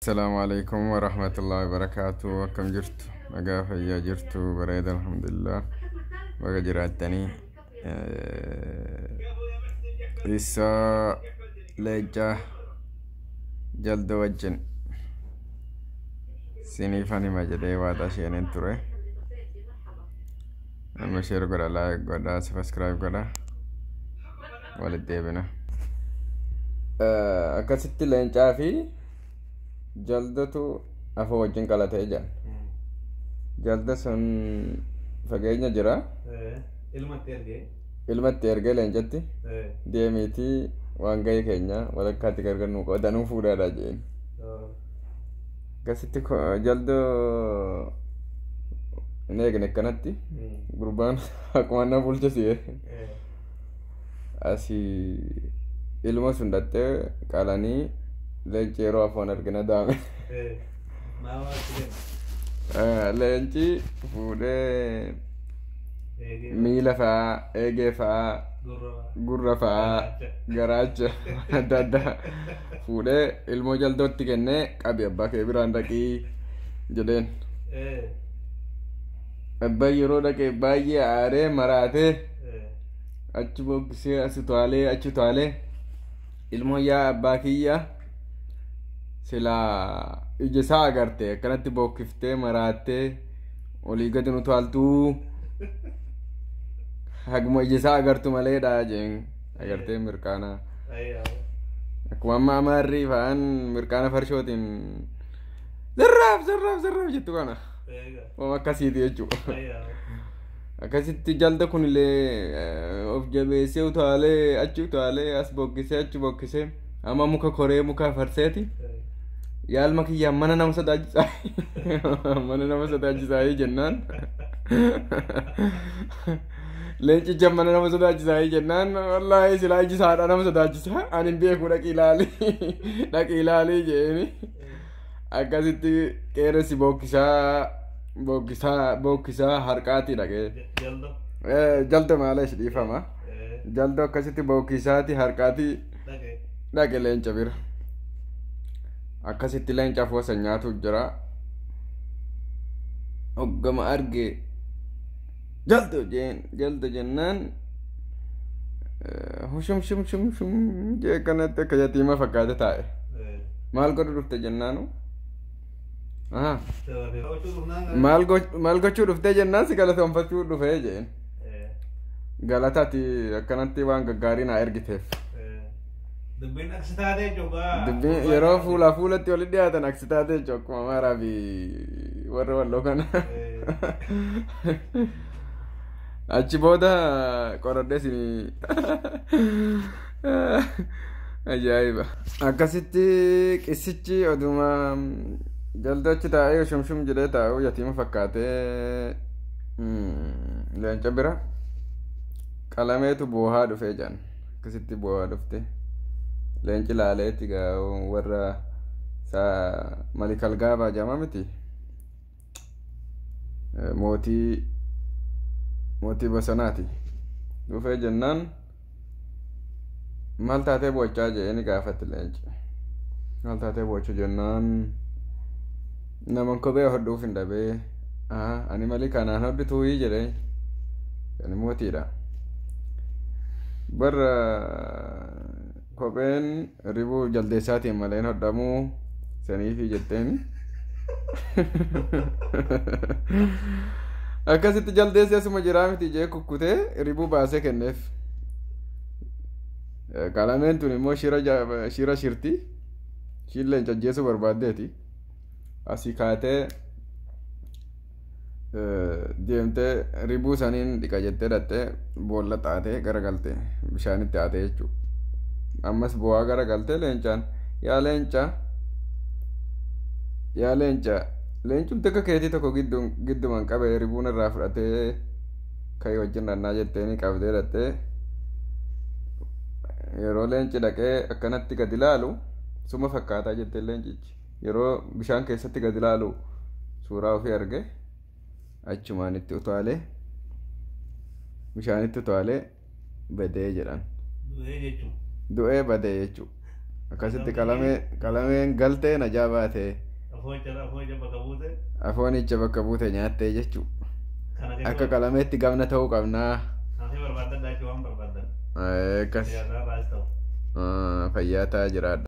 Assalaamu alaikum warahmatullahi wabarakaatu. Akkam jirtu? Nagaa fayyaa jirtu? Bareeda, alhamdulillah. Baga jiraattanii. Isaa leencaa jalda wajjin siniifan hima jedhee waadaa isheenin ture. Amma share godha, like godha, subscribe godha. Walitti deebina. Akkasitti leencaa fi jaldatu afoo wajjin qalatee jira. Jalda sun fageenya jira. Ilmatti ergee. Ilmatti ergee leencatti deemiitii waan gahee keenya walakkaatti gargar nu qoodanuu fuudhaadha jeen. Akkasitti jaldoo hin eegne akkanatti gurbaan akkuma na bulcha si'e. Asii ilma sun dhattee qalanii leenci yeroo afoon argina daame. Leenci fuudhee miila fa'aa, eegee fa'aa, gurra fa'aa, garaacha adda addaa fuudhee ilmoo jaldootti kennee qabi abbaa kee biraan dhaqii jedheen. Abbaan yeroo dhaqee baay'ee aaree maraatee achi bookkisee as utaalee achi utaalee ilmoo yaa abbaa kiyya silaa ija isaa agarte akkanatti bookkiftee maraattee olii gadi nu utaaltuu haguma ija isaa agartu maleedha jeen agartee mirqaana. Akkuma amma amaarri fa'aan mirqaana farshootiin zarraaf zarraaf zarraaf jettu kana. Waan akkasiiti jechuudha. Akkasitti jalda kunillee of jabeessee utaalee achi utaalee as bokkisee achi bokkisee amma muka koree muka farseeti. Yaalma kiyyaa mana nama sodaachisaa mana nama sodaachisaa jennaan leencicha mana nama sodaachisaa jennaan wallaahi silaa iji saadha nama sodaachisaa ani hin beeku dhaqi ilaali dhaqi ilaali jeeni akkasitti qeerransi bookkisaa bookkisaa bookkisaa harqaati dhaqee. Jaldo maalees dhiifama. Jaldo akkasitti bookkisaati harqaati dhaqe leenca bira. Akkasitti leenca afoosa nyaatu jira. Hoggama arge jaldo jeen jaldo jennaan hushum shum shum shum jee kanatti akka yatiima fakkaate taa'e. Maal godhu dhufte jennaanu? Maal gochuu dhufte jennaan si galatoonfachuu dhufee jeen. Galata ati akkanatti waan gaggaarii naa ergiteef. Dubbiin aksi taatee jechuudha. Dubbiin yeroo fuulaa fuulatti walitti dhiyaatan aksi taatee jechuudha akkuma amaaraa fi warra walloo kana. Achi booda qoradhee isin ajaa'iba. Akkasitti qissichi oduma jaldochi taa'ee shumshum jedhee taa'u yatiima fakkaatee leenca bira qalameetu boohaa dhufee jedhan. Akkasitti boohaa dhufte. Leenci laaleetti gaa warra malikal gaabaa jedhama miti. Mootii bosonaati. Dhufee jennaan maal taatee boochaa jedhee ni gaafatti leenci. Maal taatee boochu jennaan naman kophee hodhuuf hin dhabee ani malee kanaan hodhituuyii jedhee ani mootiidha. Barra kopheen ribuu jaldeessaatiin malee hin hodhamuu saniifi jetteen. Akkasitti jaldeessi asuma jiraa miti jee kukkutee ribuu baasee kenneef. Qalameen tun immoo shira shirti. Ishiin leenca ajjeesuu barbaaddeeti. Asii kaatee deemtee ribuu saniin dhiqa jettee dhattee boolla xaatee garagalte bishaanitti haatee jechuudha. Ammas bu'aa garagaltee leencaan yaa leenca yaa leenca leencumti akka keetii tokko giddumaan qabee ribuun irraa fudhatee ka'ee wajjin dhannaa jetteeni qabdee dhattee yeroo leenci dhaqee akkanatti gad ilaalu suma fakkaataa jettee leencichi yeroo bishaan keessatti gad ilaalu suuraa ofii arge achumaan itti utaalee bishaanitti utaalee badee jedhan. Du'ee jechuudha. Du'ee badee jechuudha. Akkasitti qalameen galtee najaa baate. Afoocha bakka buute. Afoonicha bakka buute nyaattee jechuu. Akka qalameetti gamna ta'uu qabnaa. Kana kee barbaaddan daachuu waan barbaaddan. Akkas Siyaasaa irraas ta'u. Fayyaa ta'aa jiraadha.